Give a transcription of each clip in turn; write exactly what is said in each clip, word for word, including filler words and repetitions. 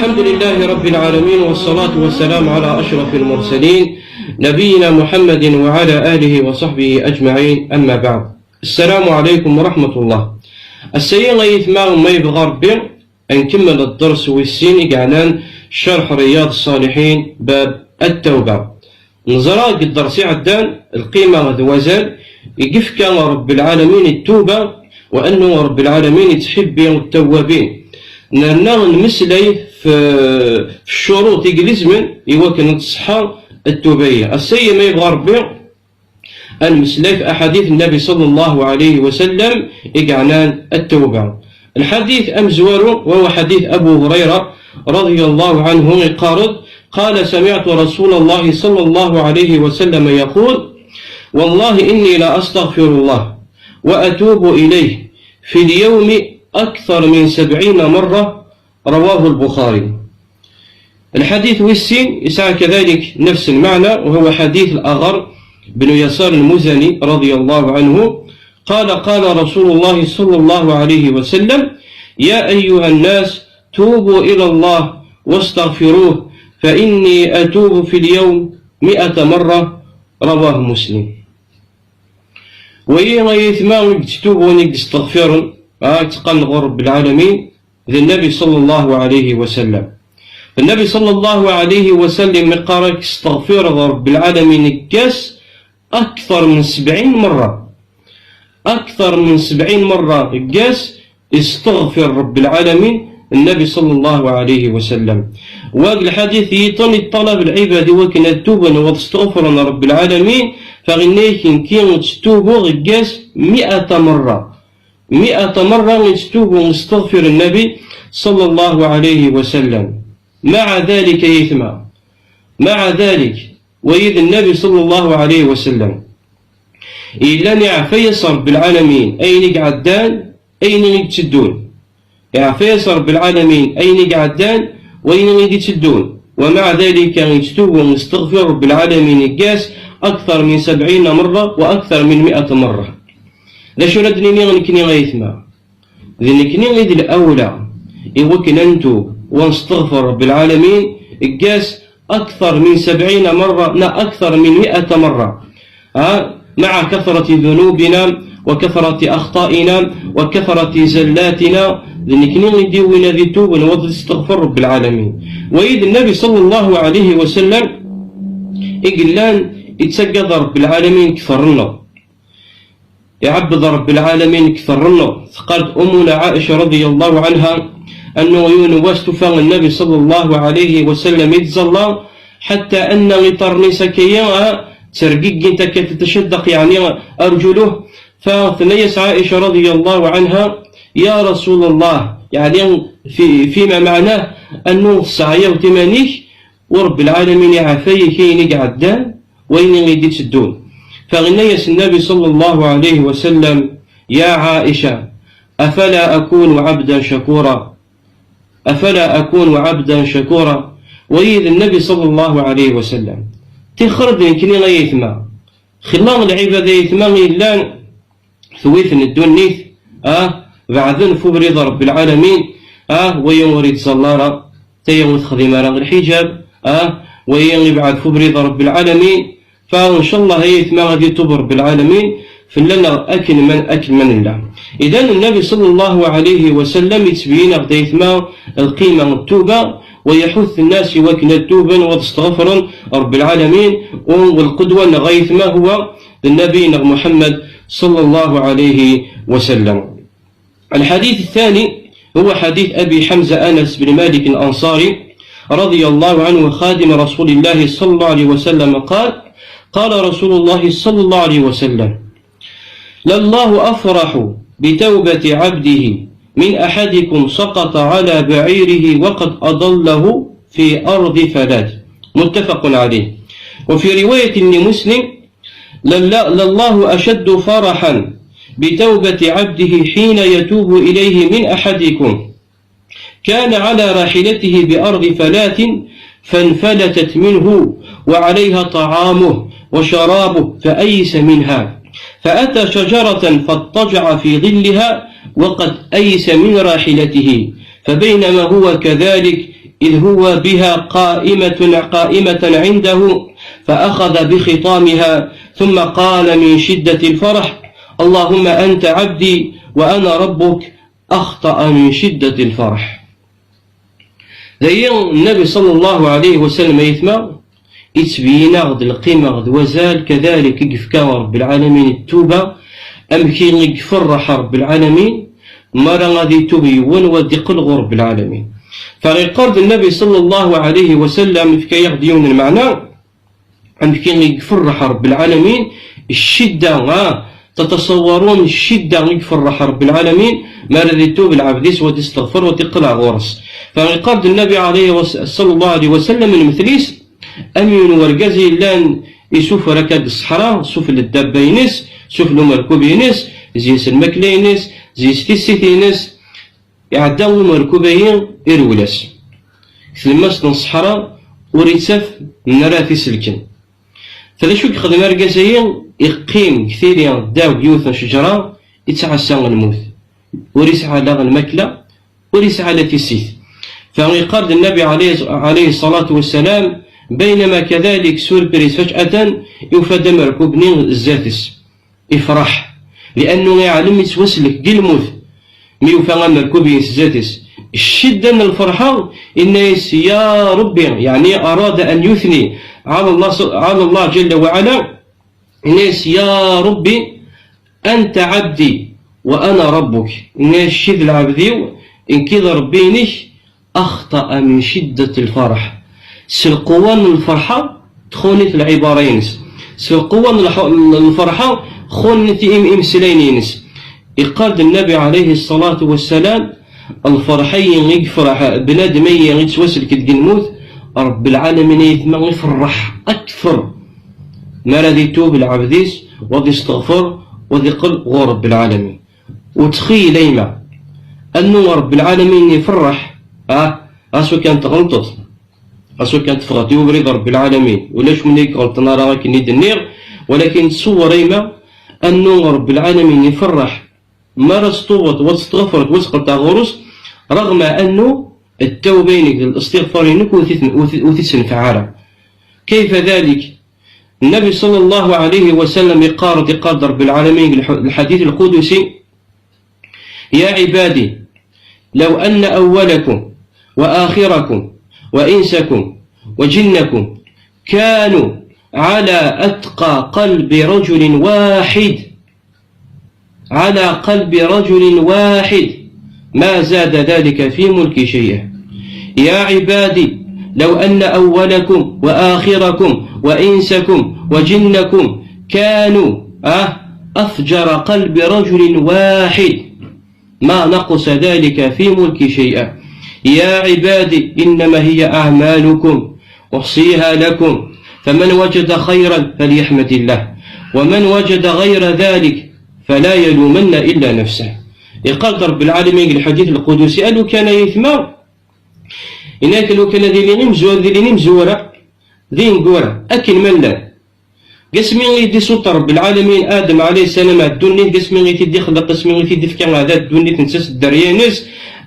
الحمد لله رب العالمين، والصلاة والسلام على أشرف المرسلين، نبينا محمد وعلى آله وصحبه أجمعين، أما بعد. السلام عليكم ورحمة الله. Ass-agi, ay aytma, ma yebɣa Rebbi, ad nkemmel dders wis sin i yeɛnan ccerḥ Riyad Ṣṣaliḥin, bab At-Tawba. Neẓra deg dders iɛeddan lqima d wazal i yefka Rebbi lɛalamin i ttuba, wa annu Rebbi lɛalamin yettḥibbi ttawwabin. Nerna nmeslay f, f ccuruṭ i ilezmen i wakken ad tṣeḥḥa ttuba-yi. Ass-agi, ma yebɣa Rebbi, ad nmeslay f aḥadit n Nnabi ṣalla Llahu ɛalayhi wa sallam i yeɛnan at-tawba. Lḥadit amezwaru, wa huwa ḥadit Abu Hurayra, radiyallahu anhu, yeqqar-d, قال: سمعت رسول الله صلى الله عليه وسلم يقول: والله إني لأستغفر الله وأتوب إليه في اليوم أكثر من سبعين مرة. رواه البخاري. الحديث wis sin yesɛa كذلك نفس المعنى، وهو حديث الأغر بن يسار المزني رضي الله عنه، قال: قال رسول الله صلى الله عليه وسلم: يا أيها الناس، توبوا إلى الله واستغفروه، فإني أتوب في اليوم مئة مرة. رواه مسلم. Wayi ay aytma i yettubun, i yesteɣfiren, ah, i yettqallen ɣur Rebbi lɛalamin, d Nnabi ṣalla Llahu ɛalayhi wa sallam. Nnabi ṣalla Llahu ɛalayhi wa sallam yeqqar-ak: testeɣfireḍ Rebbi lɛalamin deg wass akteṛ min sebɛin merra. Akteṛ min sebɛin merra deg wass, yesteɣfir Rebbi lɛalamin Nnabi ṣalla Llahu ɛalayhi wa sallam. Wa deg lḥadit yiṭṭen, yeṭṭalab lɛibad i wakken ad tuben wa ad steɣfiren Rebbi lɛalamin, fa yenna-yak: nekki tttubuɣ deg wass mi'ata merra. Mi'ata merra i yettubu, yesteɣfir Nnabi ṣalla Llahu ɛalayhi wa sallam. Maɛa dalik, ay aytma, maɛa dalik, wayi d Nnabi ṣalla Llahu ɛalayhi wa sallam. Yellan iɛfa-yas Rebbi lɛalamin ayen i iɛeddan, ayen i itteddun. Iɛfa-yas Rebbi lɛalamin ayen i iɛeddan, wayen i d-itteddun. Wa maɛa dalik, yettub, yesteɣfir Rebbi lɛalamin deg wass akteṛ min sebɛin merra wa akteṛ min mi'at merra. D acu ara d-nini nekkni ay aytma? D nekkni i d lawla i wakken ad ntub wa nesteɣfir Rebbi lɛalamin deg wass akteṛ min sebɛin merra neɣ akteṛ min mi'at merra. Ha? مع كثرة ذنوبنا وكثرة أخطائنا وكثرة زلاتنا. D nekkni i d-yewwin ad itub wa ad isteɣfir Rebbi lɛalamin. Wayi d Nnabi ṣalla Llahu ɛalayhi wa sallam i yellan yettagad Rebbi lɛalamin kteṛ-nneɣ. Iɛebbed Rebbi lɛalamin kteṛ-nneɣ. Teqqar-d Ummuna Ɛica radiyallahu ɛanha, annu yiwen wass tufa Nnabi ṣalla Llahu ɛalayhi wa sallam yettẓalla, ḥatta anna iṭarren-is akka, ah, ttergigin akka, tatacaddaq, yeɛni, arǧuluh. Fa tenna-yas Ɛica radiyallahu ɛanha: يا رسول الله، yeɛni, fi, fima maɛnah, annu tesɛayaḍ iman-ik, u Rebbi lɛalamin iɛafa-yak ayen i iɛeddan, wayen i d-itteddun. Fa yenna-yas Nnabi ṣalla Llahu ɛalayhi wa sallam: يا عائشة، أفلا أكون عبدا شكورا؟ أفلا أكون عبدا شكورا؟ Wayi d Nnabi ṣalla Llahu ɛalayhi wa sallam. Tixer d nekkni ay aytma. Xilla lɛibad ay aytma yellan twiten ddunit, ah, beɛden f ubrid Rebbi lɛalamin, ah, wayi ur yettẓalla ara, taya ur texdim ara lḥiǧab, ah, wayi ibɛed f ubrid Rebbi lɛalamin, fa ncallah ay aytma ad itub Rebbi lɛalamin fell-aneɣ akken ma, akken ma nella. Idan Nnabi ṣalla Llahu ɛalayhi wa sallam yettbeyyin-aɣ-d ay aytma lqima n ttuba, wa iḥuth nnas i wakken ad tuben wa ad steɣfren Rebbi lɛalamin, u lqudwa-nneɣ ay aytma huwa d Nnabi-nneɣ Muḥemmed ṣalla Llahu ɛalayhi wa sallam. الحديث الثاني هو حديث أبي حمزة أنس بن مالك الأنصاري رضي الله عنه خادم رسول الله صلى الله عليه وسلم قال: قال رسول الله صلى الله عليه وسلم: لله أفرح بتوبة عبده من أحدكم سقط على بعيره وقد أضله في أرض فلاة. متفق عليه. وفي رواية لمسلم: لله أشد فرحا بتوبة عبده حين يتوب إليه من أحدكم كان على راحلته بأرض فلاة فانفلتت منه وعليها طعامه وشرابه فأيس منها، فأتى شجرة فاضطجع في ظلها وقد أيس من راحلته، فبينما هو كذلك إذ هو بها قائمة، قائمة عنده، فأخذ بخطامها، ثم قال من شدة الفرح: اللهم أنت عبدي وأنا ربك، أخطأ من شدة الفرح. Dayi, Nnabi sallallahu alayhi wa sallam, ayetma, yettbeyyin-aɣ-d lqima d wazal, kadalik i yefka Ṛebbi lɛalamin i ttuba, amek i iferreḥ Ṛebbi lɛalamin, mi ara ad itub yiwen u ad iqqel ɣur Ṛebbi lɛalamin. Fa iqqar-d Nnabi sallallahu alayhi wa sallam, yefka-yaɣ-d yiwen n lmeɛna, amek i iferreḥ Ṛebbi lɛalamin, ccedda, ah, tataṣawwarun ccedda i iferreḥ Ṛebbi lɛalamin, mi ara ad itub lɛebd-is, u ad isteɣfer, u ad iqqel ɣur-s. Fa iqqar-d Nnabi alayhi wa s-, sallallahu alayhi wa sallam, lmetl-is, am yiwen wergaz yellan isuffer akka deg ṣṣeḥra, sufell ddabba-ines, sufell umerkub-ines, zi-s lmakla-ines, zi-s tissit-ines, iɛedda umerkub-ayi irwel-as. Tlemmast n ṣṣeḥra ur ittaf mi ara t-iselken. Fa d acu i yexdem argaz-ayi? Iqqim deg tili ddaw yiwet n ccejra, ittɛassa lmut. Ur isɛa la lmakla, ur isɛa la tissit. Fa iqqar-d Nnabi alayhi, alayhi ṣṣalatu wassalam, baynama kadalik, surprise, faǧatan, yufa-d amerkub-nni zdat-s. Ifreḥ, li'annu iɛlem yettwaslek deg lmut. Mi yufa amerkub-ines zdat-s, ccedda n lferḥa, inna-yas: ya Ṛebbi, yeɛni arada an yuthni ɛala Allah, ɛala Allah ǧalla wa ɛala, inna-yas: ya Ṛebbi, anta ɛebdi wa ana Ṛebbuk. Inna-yas: kečč d lɛebd-iw, nekk i d Ṛebbi-inek. أخطأ من شدة الفرح. S lqewwa n lferḥa txunn-it lɛibara-ines. S lqewwa n lḥ-, n lferḥa xunnen-it im-, imeslayen-ines. Iqqar-d Nnabi alayhi ṣṣalatu wassalam, lferḥ-ayi i yefreḥ bnadem-ayi yettwaselk deg lmut, Ṛebbi lɛalamin ayetma iferreḥ akter mi ara ad itub lɛebd-is, u ad isteɣfer, u ad iqqel ɣur Ṛebbi lɛalamin. Ur ttxil ayma, annu Ṛebbi lɛalamin iferreḥ, ah, ɣas wakan tɣelṭeḍ, ɣas wakan teffɣeḍ i ubrid Ṛebbi lɛalamin, ulac win i iɣelṭen ara akken i d-nniɣ, walakin tṣewwer ayma, annu Ṛebbi lɛalamin iferreḥ, mi ara testubeḍ, wa testɣefreḍ, wa teqqleḍ ɣur-s, raɣma annu ttawba-inek d listiɣfar-inek ur t-, ur t-, ur t-ittenfeɛ ara. كيف ذلك؟ Nnabi sallallahu alayhi wa sallam iqqar-d, iqqar-d Ṛebbi lɛalamin deg lḥ-, lḥadit lqudusi: يا عبادي، لو أن أولكم وآخركم وإنسكم وجنكم كانوا على أتقى قلب رجل واحد، على قلب رجل واحد، ما زاد ذلك في ملكي شيئا. يا عبادي، لو أن أولكم وآخركم وإنسكم وجنكم كانوا، آه، أفجر قلب رجل واحد، ما نقص ذلك في ملكي شيئا. يا عبادي، إنما هي أعمالكم أحصيها لكم، فمن وجد خيرا فليحمد الله، ومن وجد غير ذلك فلا يلومن إلا نفسه. Iqqar-d Ṛebbi lɛalamin deg lḥadit lqudusi: a lukan ay aytma, inak lukan ad ilin imezwura, ad ilin imezwura d ineggura akken ma llan. Deg asmi i d-isuṭṭer Ṛebbi lɛalamin Adem alayhi ssalam ar ddunit, deg asmi i t-id-ixleq, asmi i t-id-ifka ar da ddunit, netta s dderya-ines,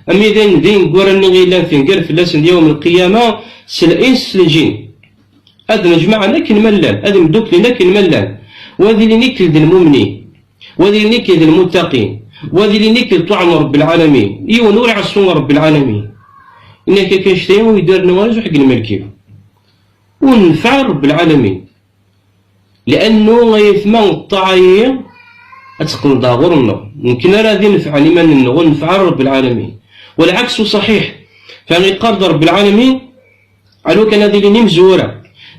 am idan d ineggura-nni i yellan tenger fell-asen yawm lqiyama, s lins s lǧin. Ad neǧmaɛen akken ma llan, ad mduklen akken ma llan, wa ad ilin ikkel d lmumnin, wa ad ilin ikkel d lmuttaqin, wa ad ilin ikkel ṭuɛen Ṛebbi lɛalamin, yiwen ur iɛessu Ṛebbi lɛalamin. Inna-k akka ccetay ur iddaren ara zuḥ deg lmelk-iw. Ur nnfeɛ Ṛebbi lɛalamin. Li'annu ay aytma ṭṭaɛa-yi ad teqqel-d ɣur-nneɣ. Nekk ara d-inefɛen iman-nneɣ, ur nnfeɛ ara Ṛebbi lɛalamin. Walɛaksu ṣaḥiḥ. Fa iqqar-d Ṛebbi lɛalamin, a lukan ad ilin imezwura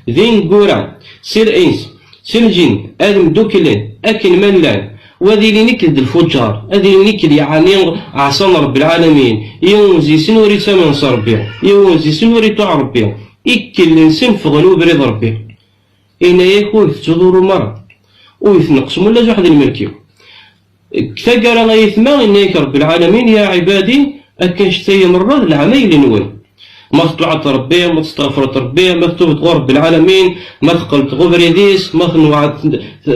d ineggura, si lins, si lǧin, ad mduklen akken ma llan, wa ad ilin ikkel d lfuǧar, ad ilin ikkel yeɛni ɛṣan Ṛebbi lɛalamin, yiwen zi-sen ur ittamen s Ṛebbi, yiwen zi-sen ur iṭuɛ Ṛebbi, ikkel-nsen ffɣen ubrid Ṛebbi. Inna-yak ur tettḍurrum ara, ur tneqqsem ula d waḥed lmelk-iw. Deg taggara ay aytma, inna-yak Ṛebbi lɛalamin, ya ɛibadi, akken ccetay merra d leɛmayel-nwen. Ma teṭuɛeḍ Ṛebbi, ma testeɣfreḍ Ṛebbi, ma tetubeḍ ɣur Ṛebbi lɛalamin, ma teqqleḍ ɣer ubrid-is, ma twenɛeḍ,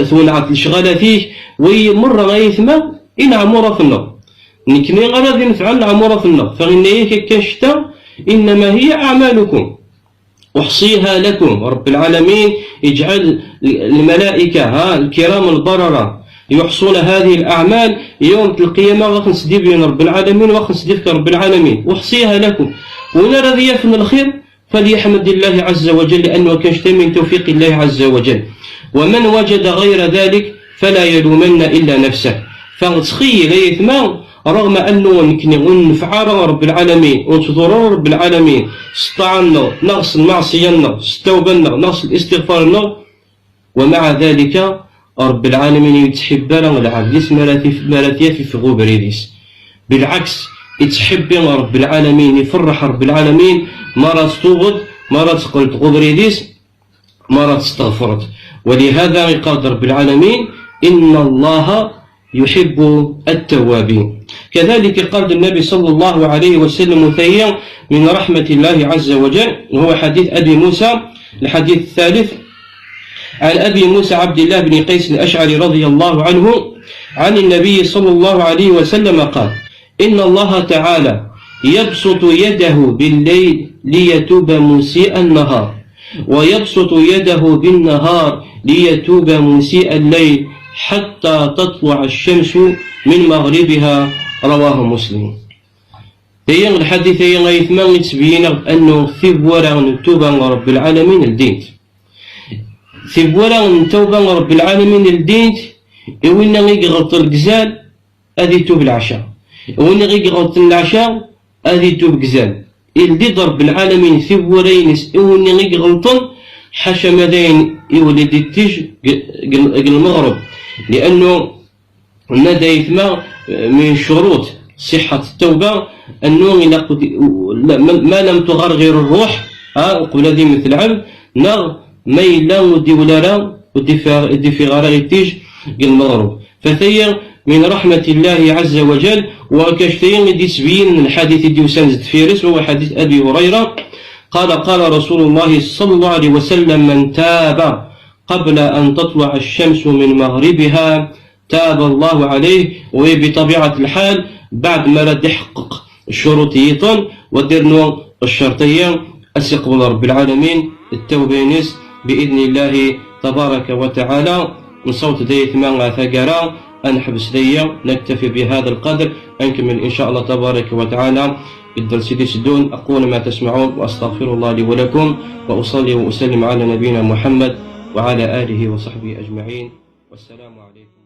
twenɛeḍ lecɣalat-ik, wi merra ay aytma, i leɛmurat-nneɣ. Nekni ara d-inefɛen leɛmurat-nneɣ. Fa inna-yak akken ccetay, إنما هي أعمالكم أحصيها لكم. رب العالمين يجعل الملائكة، ها، الكرام البررة يحصون هذه الأعمال يوم القيامة، غاخ نسدي بين رب العالمين، واخ نسدي في رب العالمين، أحصيها لكم. وين راه يفن الخير، فليحمد الله عز وجل، لأنه كان شتاء من توفيق الله عز وجل. ومن وجد غير ذلك فلا يلومن إلا نفسه. فتخيل أيتما، رغم أنه نكني ونفعل رب العالمين ونتضرر رب العالمين، سطعنا نغس المعصية، نغس التوبة، نغس الاستغفار، ومع ذلك رب العالمين يتحب لنا العبد، ما راه في غوبريديس. بالعكس، يتحب رب العالمين، يفرح رب العالمين، ما راه تتوبد، ما راه تقلت غوبريديس، ما راه تستغفرت. ولهذا يقال رب العالمين: إن الله يحب التوابين. كذلك قال النبي صلى الله عليه وسلم ثانيا من رحمة الله عز وجل، وهو حديث أبي موسى، الحديث الثالث، عن أبي موسى عبد الله بن قيس الأشعري رضي الله عنه عن النبي صلى الله عليه وسلم قال: إن الله تعالى يبسط يده بالليل ليتوب مسيء النهار، ويبسط يده بالنهار ليتوب مسيء الليل حتى تطلع الشمس من مغربها. رواه مسلم. Aya lḥadit-aya ayetma yettbeyyin-aɣ-d annu tiwwura n ttuba n Ṛebbi lɛalamin ldint. Tiwwura n tawba n Ṛebbi lɛalamin ldint i winna i iɣelṭen deg uzal, ad itub leɛca. Win i iɣelṭen leɛca, ad itub deg uzal. Ildi-d Ṛebbi lɛalamin tiwwura-ines i win i iɣelṭen, ḥaca ma d ayen iwlid iṭij deg, deg, deg lmeɣreb. Liannu, nna-d ayetma, min ccuruṭ ṣiḥḥat ttawba, annu ilaq, ma, ma lam tuɣarɣir ṛṛuḥ, ha, uqbel ad immet lɛebd, neɣ ma yella ur d-iwla ara, ur d-ifiɣ, ur d-ifiɣ ara iṭij deg lmeɣreb. Fataya min raḥmatillahi ɛazza wa jal, wa akka ccetaya i d-ittbeyyinen lḥadit i d-yusan deffir-s, wa huwa ḥadit Abi Hurayra, قال: قال رسول الله صلى الله عليه وسلم: من تاب قبل أن تطلع الشمس من مغربها تاب الله عليه. وهي بطبيعة الحال بعد ما راه يحقق الشروط يطن وديرنو الشرطية، أسيقبل رب العالمين التوبة ينس بإذن الله تبارك وتعالى. نصوت دايت ما ثقرا، أنحبس دايا، نكتفي بهذا القدر، أنكمل إن شاء الله تبارك وتعالى بالدرس دي سدون. أقول ما تسمعون، وأستغفر الله لي ولكم، وأصلي وأسلم على نبينا محمد وعلى آله وصحبه أجمعين. والسلام عليكم.